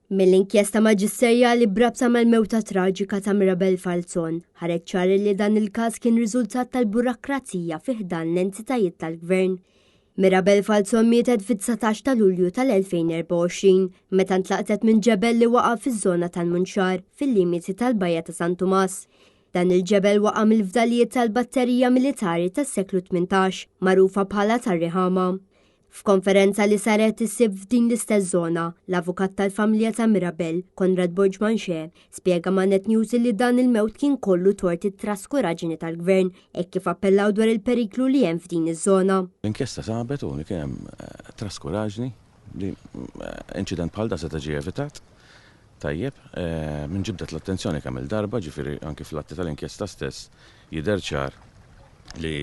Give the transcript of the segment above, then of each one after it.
Mill-inkjesta maġisterjali b'rabta mal-mewta traġika ta' Mirabel Falzon, ħareġ ċar li dan il-każ kien riżultat tal-burokrazija fi ħdan l-entitajiet tal-gvern. Mirabel Falzon mietet fit-19 ta' Lulju tal-2024 meta ntlaqtet minn ġebel li waqa' fiż-żona tal-Munxar fil-limiti tal-Bajja ta' San Tumas. Dan il-ġebel waqa' mill-fdalijiet tal-batterija militari tas-seklu 18, magħrufa bħala tar-Riħama. F'konferenza li saret is-Sibt f'din l-istess żona, l-avukat tal-familja ta' Mirabel, Konrad Borg Manché, spjega ma' Net News li dan il-mewt kien kollu tort it-traskuraġni tal-Gvern hekk kif appellaw dwar il-periklu li hemm f'din iż-żona. L-inkjesta sabet u li kien hemm traskuraġni li inċident bħal dan seta' ġie evitat. Tajjeb, inġibdet l-attenzjoni kemm-il darba, ġifieri anki fl-atti tal-inkjesta stess jidher ċar li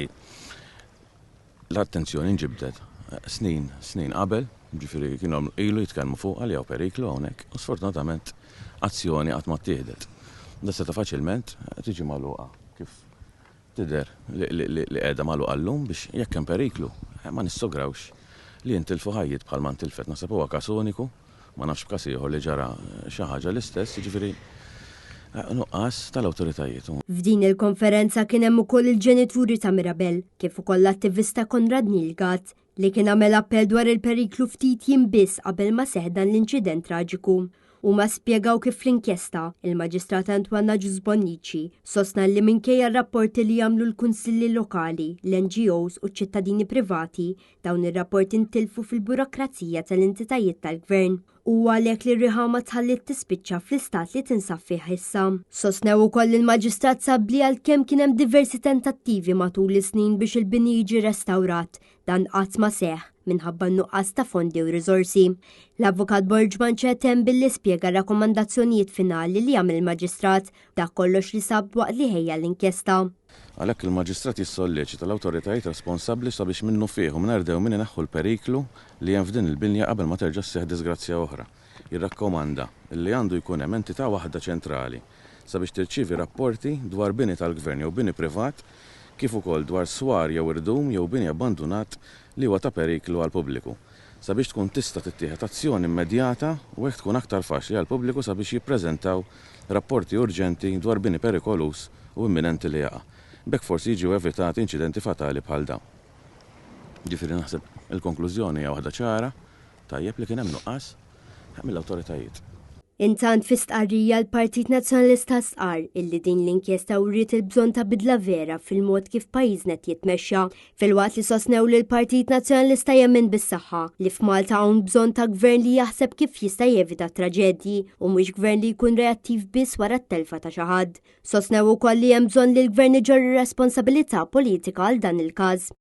L-attenzjoni nġibdet snin, snin qabel, jiġifieri kienu ilu jitkellmu fuqha li hawn periklu hawnhekk u sfortunatament azzjoni qatt ma ttieħdet. Da seta' faċilment tiġi magħluqa kif tidher li qiegħda magħluqa llum biex jekk hemm periklu ma nissograwx li jintilfu ħajjiet bħalma ntilfet. Naħseb huwa każ uniku. Ma nafx b'każ ieħor li ġara xi ħaġa l-istess, jiġifieri nuqqas tal-awtoritajiet. F'din il-konferenza kien hemm ukoll il-ġenituri ta' Mirabel, kif ukoll l-attivista Konrad Neil Gatt, li kien għamel appell dwar il-periklu ftit jiem biss qabel ma seħħ dan l-inċident traġiku. Huma spjegaw kif fl-inkjesta, il-Maġistrat Antoine Agius Bonnici sostna li minkejja r-rapporti li għamlu l-kunsilli lokali, l-NGOs u ċ-ċittadini privati, Dawn ir-rapporti ntilfu fil-burokrazija tal-entitajiet tal-gvern. Huwa għalhekk li r-riħama tħalliet tispiċċa fl-istat li tinsab fih issa. Sostnew ukoll li l-Maġistrat sab li għalkemm kien hemm diversi tentattivi matul is-snin biex il-bini jiġi restawrat, dan qatt ma seħħ minħabba n-nuqqas ta' fondi u riżorsi. L-Avukat Borg Manché temm billi spjega r-rakkomandazzjonijiet finali li għamel il-Maġistrat Dak kollox li sab waqt li ħejja l-inkjesta. Għalhekk il-Maġistrat jissolleċita l-awtoritajiet responsabbli sabiex minnufih u mingħajr dewmien ineħħu l-periklu li hemm f'din il-binja qabel ma terġa' sseħħ diżgrazzja oħra. Jirrakkomanda li għandu jkun hemm entità waħda ċentrali sabiex tirċievi rapporti dwar bini tal-Gvern jew bini privat kif ukoll dwar swar jew irdum jew bini abbandunat li huwa ta' periklu għall-pubbliku sabiex tkun tista' tittieħed azzjoni immedjata u hekk tkun aktar faċli għall-pubbliku sabiex jippreżentaw rapporti urġenti dwar bini perikoluż u imminenti li jaqa'. B'hekk forsi jiġu evitati inċidenti fatali bħal dawn. Jiġifieri naħseb il-konklużjoni hija waħda ċara, tajjeb li kien hemm nuqqas mill-awtoritajiet. Intant fi stqarrija l-Partit Nazzjonalista stqarr illi din l-inkjesta wriet il-bżonn ta' bidla vera fil-mod kif pajjiżna qed jitmexxa, filwaqt li sostnew li l-Partit Nazzjonalista jemmen bis-saħħa li f'Malta hawn bżonn ta' gvern li jaħseb kif jista' jevita traġedji u mhux gvern li jkun reattiv biss wara t-telfa ta' xi ħadd. Sostnew ukoll li hemm bżonn li l-gvern iġorr ir-responsabilità politika għal dan il-każ.